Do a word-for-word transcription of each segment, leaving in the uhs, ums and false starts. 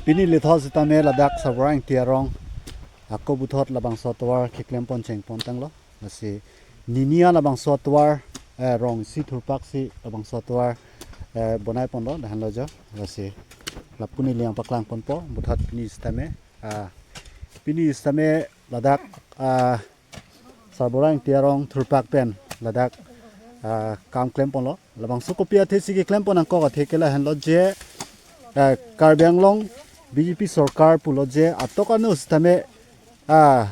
Pini lethot sitame ladak Sarbura Ingti arong ako puthot labangso atovar keklem pon cheng pon tanglo. Lasi nini an labangso atovar, eh, rong isi thurpak si labangso atovar, eh, bonai ponlo, lahenlo jo. Lasi lapu neli nangpaklang ponpo puthot pini sitame, ah, pini sitame ladak, ah, Sarbura Ingti arong thurpak pen ladak, ah, kam klem ponlo. Labangso kopi athe si keklem pon nangkok athe ke lahenlo je, ah, Karbi Anglong B J P sorkar pulo je atok ano sitame, ah,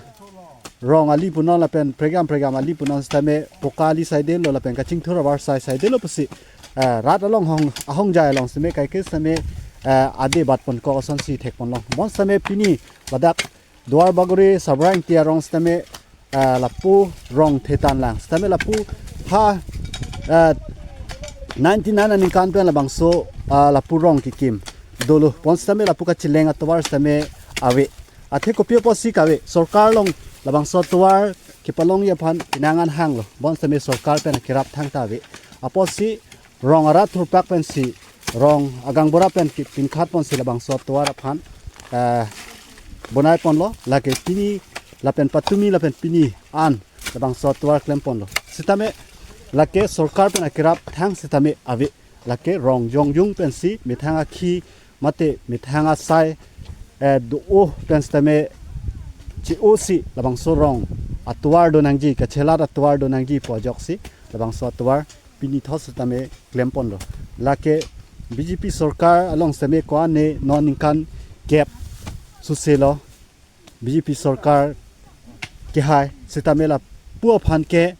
rong ali punon lapen pregam pregam ali punon sitame poka ali saidelo lapen kachingthur avarsai saidelo pusi, ah, rat along hong ahongjai along sitame kaike sitame, ah, ade bat pon kok asonsi thek ponlo. Bon sitame pini ladak Duarbagori Sarbura Ingti arong sitame, ah, lapu rong thetan lang. Sitame lapu ha, ah, ninety-nine aningkan pen labangso, ah, lapu rong kekim dolo. Bon sitame lapu kacheleng atovar sitame ave. Athe kopi apotsi kave. Sorkar along labangso atovar kepalongji aphan inangan hanglo. Bon sitame sorkar pen akerap thangta ave. Apotsi rong arat thurpak pensi, rong agaonbura pen ki-, pinkhat ponsi labangso atovar aphan, eh, bonai ponlo, lake pini lapen patumi lapen pini an labangso atovar klem ponlo. Sitame lake sorkar pen akerap thang sitame ave, lake rong jongjung pensi methang akhi mate methang asai, eh, do-o pen sitame che-o si labangso rong atovar do nangji, kachelat atovar do nangji pu ajoksi labangso atovar pini thot sitame klem ponlo. Lake B J P sorkar along sitame ko-an ne non ningkan kep suselo B J P sorkar kehai sitame lapu aphan ke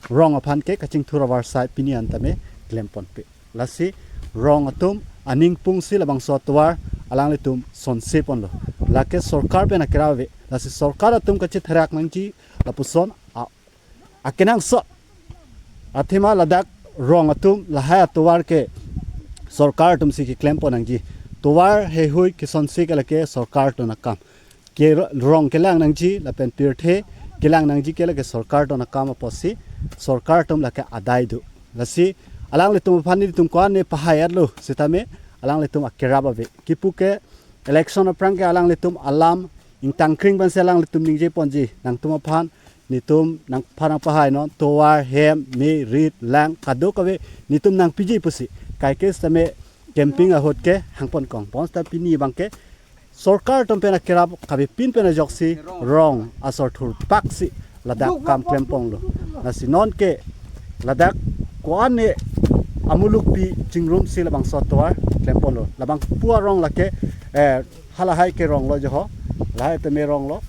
rong aphan ke kachingthur avarsai pini an tame klem ponpe. Lasi rong atum aning pungsi labangso atovar alanglitum sonse ponlo. Lake sorkar pen akerap ave. Lasi sorkar atum kachetherak nangji lapuson a-, akenangsot. Athema ladak rong atum lahai atovar ke sorkar atum si keklem pon nangji. Tovar heihui kesonse ke lake sorkar atum akam. Ke ro-, rong kelang nangji lapen pirthe kelang nangji ke lake sorkar atum akam apotsi sorkar atum lake adai do. Lasi alanglitum aphan nelitum ko-an ne pahai-etlo sitame alanglitum akerap ave. Kipu ke election aphrang ke alanglitum alam ingtangkring pensi alanglitum ningje ponji. Nangtum aphan, netum nangphan nangpahai non, tovar, hem, me, rit, lang, kadokave netum nangpiji pusi. Kaike sitame campaign ahut ke hangpon kong. Bon sita pini abang ke sorkar atum pen akerap kave, pin pen ajoksi rong asor thurpak si ladak kam klem ponlo. Lasi non ke ladak ko-an ne amuluk pi chingrumsi labangso atovar klem ponlo. Labangpi arong lake, eh, halahai ke rong lo jo ho. Lahai tame rong lo.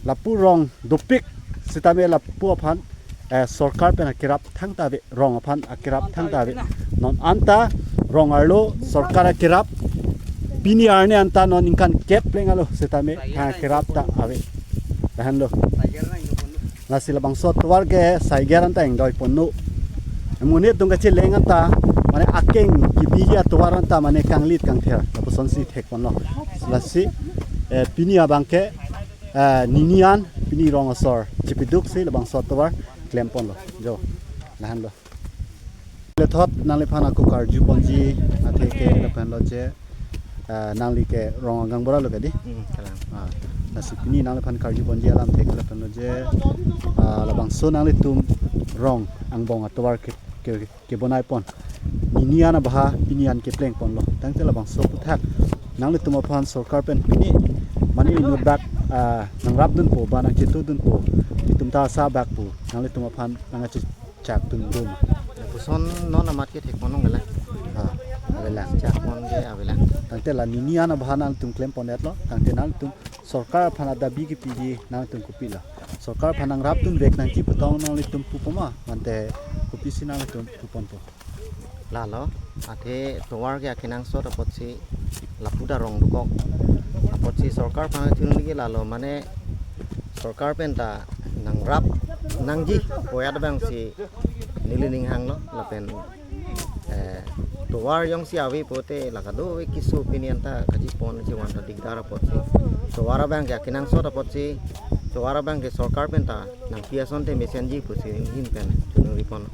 Lapu rong dopik sitame lapu aphan, eh, sorkar pen akerap thangta ave, rong aphan akerap thangta ave. Non anta rong arlo sorkar akerap pini arni anta non ningkan kep pleng alo sitame thang akerap ta ave. Lahenlo. Lasi labangso atovar ke saiger anta ingdoi ponlo. Amonit atum kacheleng anta mane akeng kebiji atovar anta mane kanglit kangther lapusonsi thek ponlo. Lasi, eh, pini abang ke, eh, nini an pini rong asor chepiduksi labangso atovar klem ponlo. Jo, lahenlo. Lethot nangliphan ako karju ponji athe ke lahenlo je, eh, nangli ke rong agaonbura lo kadi? Hmm, kalang. Ah, lasi pini nangliphan karju ponji alam athe ke lahenlo je, ah, labangso nanglitum rong angbong atovar ke, ke, kebonai pon. Nini an abha pini an kepleng ponlo. Tangte labangso aputhak nanglitum aphan sorkar pen pini mane inut bak, ah, nangrapdunpo ba nangchetudunpo. Netum ta asabak pu nanglitum aphan nangkache chak tun dum. Lapuson non amat ke thek ponlong gala. Ah, avelang. Chak pon ke avelang. Tangte la nini an abha nangtum klem pon-etlo. Tangte nangtum sorkar aphan adabi kepiji nangtum kopilo. Sorkar aphan nangrapdunvek nangji pu tong nanglitum pu poma. Mante kopisi nangtum pu ponpo. Lalo, athe tovar ke akenangsot apotsi lapu ta rong dokok. Apotsi sorkar aphan thilni ke lalo mane sorkar pen ta nangrap nangji pu ajat abang si neli ning hanglo lapen, eh, tovar jongsi ave pote la kadokave keso pini anta kaji pon chevan ta dikdar apotsi. Tovar abang ke akenangsot apotsi tovar abang ke sorkar pen ta nangpi asonte mesenji pusi hin pen chunuri pon.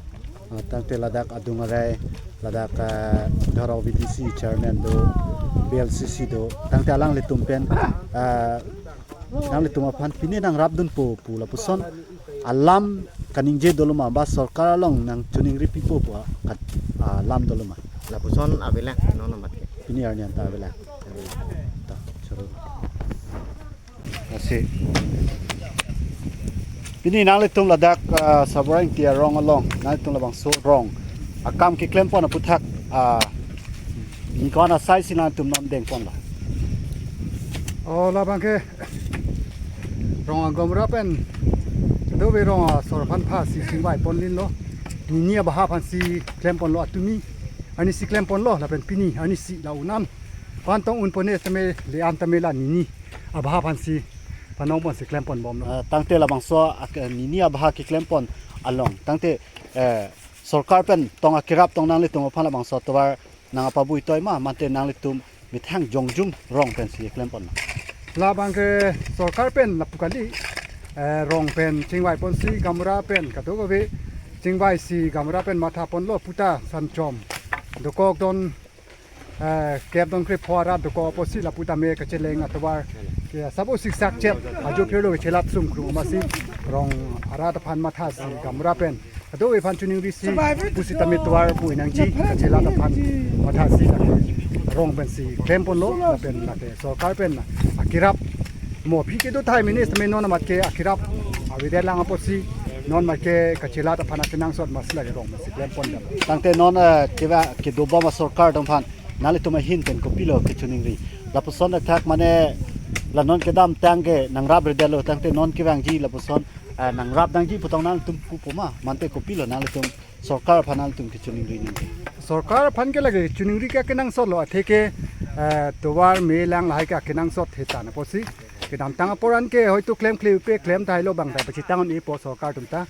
Ah, tangte ladak adung arai, ladak, ah, Dhorong V D C chairman do, B L C C do, tangte alanglitum pen, ah, nanglitum aphan pine nangrapdunpo pu lapuson alam kaningje dolo ma, ba sorkar along nangchoningri pipo pu akat, ah, alam dolo ma? Lapuson avelang, non amat ke. Pini arni anta avelang. Ta, choro. Lasi. Pini nanglitum ladak, ah, Sabora Ingti arong along, nanglitum labangso rong akam keklempon aputhak, ah, ningkan asai si nanglitum non dengponlo? O, labang ke rong agamra pen dove rong asor aphan phasi chingvai ponlinlo. Nini abaha aphansi klemponlo atumi. Arnisi klemponlo, lapen pini arnisi la un-an. Pan tong un pone tame le-an tame la nini abaha aphansi panong ponsi klempon bomlo. Ah, tangte labangso ak-, nini abaha keklempon along, tangte, eh, sorkar pen tong akerap tong nanglitum aphan labangso tovar nangpabui toi ma, mate nanglitum methang jongjung rong pensi klempon ma? Labang ke sorkar pen lapu kali, eh, rong pen chingvai ponsi gamra pen kadokave chingvaisi gamra pen matha ponlo puta sanchom dokok don, eh, kep don krepho arat dokok apotsi lapu tame kacheleng atovar ke sabo siksak chep ajo phirlo kechelat sungkrung amatsi rong arat aphan mathasi gamra pen kadokave aphan choningrisi pusitame tovar bui nangji kachelat aphan mathasi lake rong pensi klemponlo, lapen lake sorkar pen akerap mo aphi kedo thai mene tame non amat ke akerap avedet lang apotsi non amat ke kachelat aphan akenangsot amatsi lake rong pensi klempon dam. Tangte non, eh, keva kedobom asorkar atum aphan nanglitum ahin pen kopilo kechoningri? Lapuson thakthak mane la non kedamtang ke nangrapredetlo, tangte non kevangji lapuson, eh, nangrap nangji pu tong nanglitum pupo ma, mate kopilo nanglitum sorkar aphan nanglitum kechoningri nangji? Sorkar aphan ke lake choningri ke akenangsotlo, atheke, eh, tovar me lang lahai ke akenangsot hetan apotsi. Kedamtang apor an ke hoito klemkle pe klem thailo bang ta pachitang un-epo sorkar atum ta.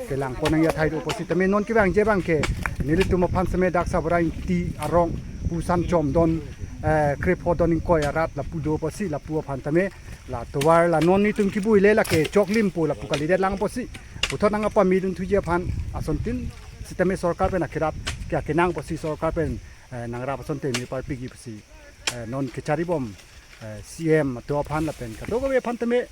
Kelang pon nangji athai do apotsi tame non kevangji abang ke nelitum aphan tame dak Sabora Ingti arong pu sanchom don, eh, krepho don ingkoi arat lapu do apotsi lapu aphan tame la tovar la non netum kebuile lake choklimpo lapu kalidet lang apotsi puthot nangpamidun thuji aphan asontin sitame sorkar pen akerap ke akenang apotsi sorkar pen, eh, nangrap asonte me parpikji pusi, eh, non kecharibom, eh, C M atum aphan lapen kadokave aphan tame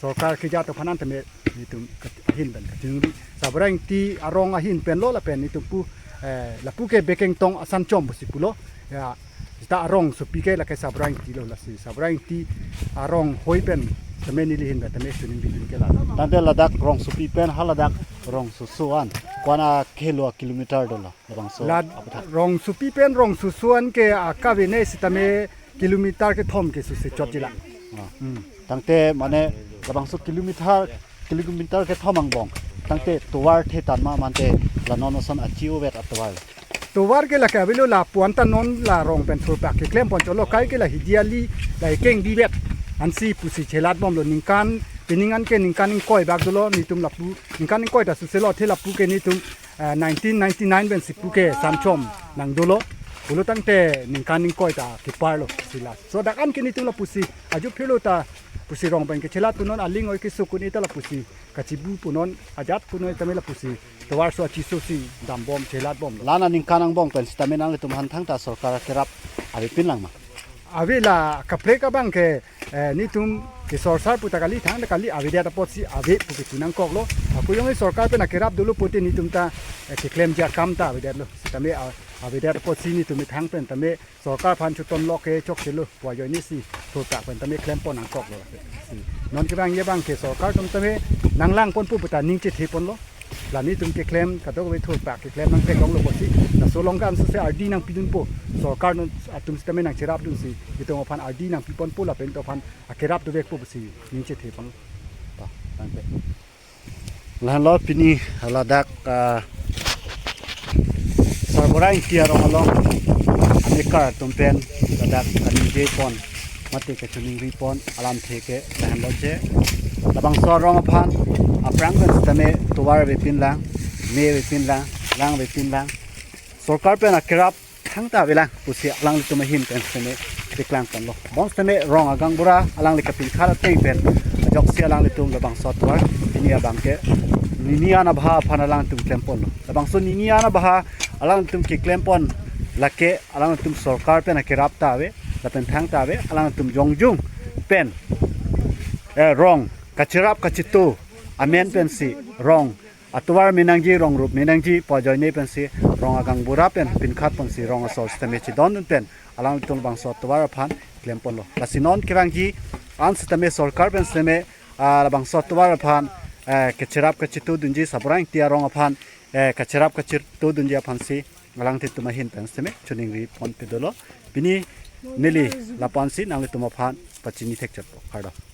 sorkar keja atum aphan an tame netum kat-, ahin pen kachoningri. Sabora Ingti arong ahin penlo lapen netum pu, eh, lapu ke Bekeng Tong asanchom pusi pulo. Ya, seta arong sopi ke lake Sabora Ingtilo, lasi Sabora Ingti arong hoi pen tame neli ahin pen tame choningri dun ke la. Tangte ladak rong sopi pen haladak rong soso an kwana kelo kilometer dolo labangso? La aputhak rong sopi pen rong soso an ke akave ne sitame kilometer kethom ke suse chotji la. Ah. Hmm. Tangte mane labangso kilometer, kilometer kethom angbong tangte tovar thetan ma, mate la non ason achi-ovet atovar? Tovar ke lake avelo, lapu anta non la rong pen thurpak keklempon chotlo, kai ke la hidiali la ekeng bivet ansi pusi chelat bomlo, ningkan pining an ke ningkan ingkoi bak dolo netum lapu, ningkan ingkoi ta suselo, athe lapu ke netum, eh, nineteen ninety-nine pensi pu ke sanchom nangdolo. Pulo tangte ningkan ingkoi ta keparlo si la. So dak an ke netum lapusi ajo phirlo ta pusi rong pen kechelat punon, aling oi kesukun ita lapusi kachibu punon, ajat punon tame lapusi tovar so achiso si dambom chelatbom. La-an aningkan angbong pen sitame nanglitum aphan thangta sorkar akerap avepin lang ma? Ave, la kaprek abang ke, eh, netum ke sorkar puta kali, thangta kali, avedet apotsi ave pu ke chinangkoklo. Ako jongsi sorkar pen akerap dolo pute netum ta, eh, keklemji akam ta avedetlo. Sitame a-, avedet apotsi netum methang pen tame sorkar aphan chotonlo ke chokchelo pu ajoine si thurpak pen tame klempon nangkoklo. Si non kevangji abang ke sorkar atum tame nanglang ponpo puta ning chethe ponlo. La netum keklem kadokave thurpak keklem nangtheklonglo pusi. Laso along ke ansose ardi nangpidunpo. Sorkar non atum sitame nangcherapdunsi netum aphan ardi nangpiponpo lapen netum aphan akerap dovekpo pusi ning chethe pon. Ta, tangte. Lahenlo pini ladak, ah, Sabora Ingti arong along anekar atum pen ladak kaningje pon mate kachoningri pon alamthe ke lahenlo che. Labangso arong aphan aphrang pen sitame tovar avepin lang, me avepin lang, lang avepin lang. Sorkar pen akerap thangta avelang pusi alanglitum ahin pen sitame deklang ponlo. Bonsitame rong agaonbura alangli kapinkhat ateng pen ajoksi alanglitum labangso atovar pini abang ke nini an abaha aphan alangtum klemponlo. Labangso nini an abaha alangtum keklempon lake alangtum sorkar pen akerap ta ave. lapen thangta ave, alangtum jongjung pen, eh, rong kacherap kachetu amen pensi rong atovar me nangji, rong rup me nangji pu ajoine pensi rong agaonbura pen pinkhat ponsi rong asor sitame chedondun pen alangtum labangso atovar aphan klemponlo. Lasi non kevangji an sitame sorkar pen sitame, ah, labangso atovar aphan, eh, kacherap kachetudunji, Saborang Ingti arong aphan, eh, kacherap kachetudunji aphansi alangtum ahin pen sitame choningri ponpe dolo. Pini neli lapu-ansi nanglitum aphan pachini thekchotpo. Kardom.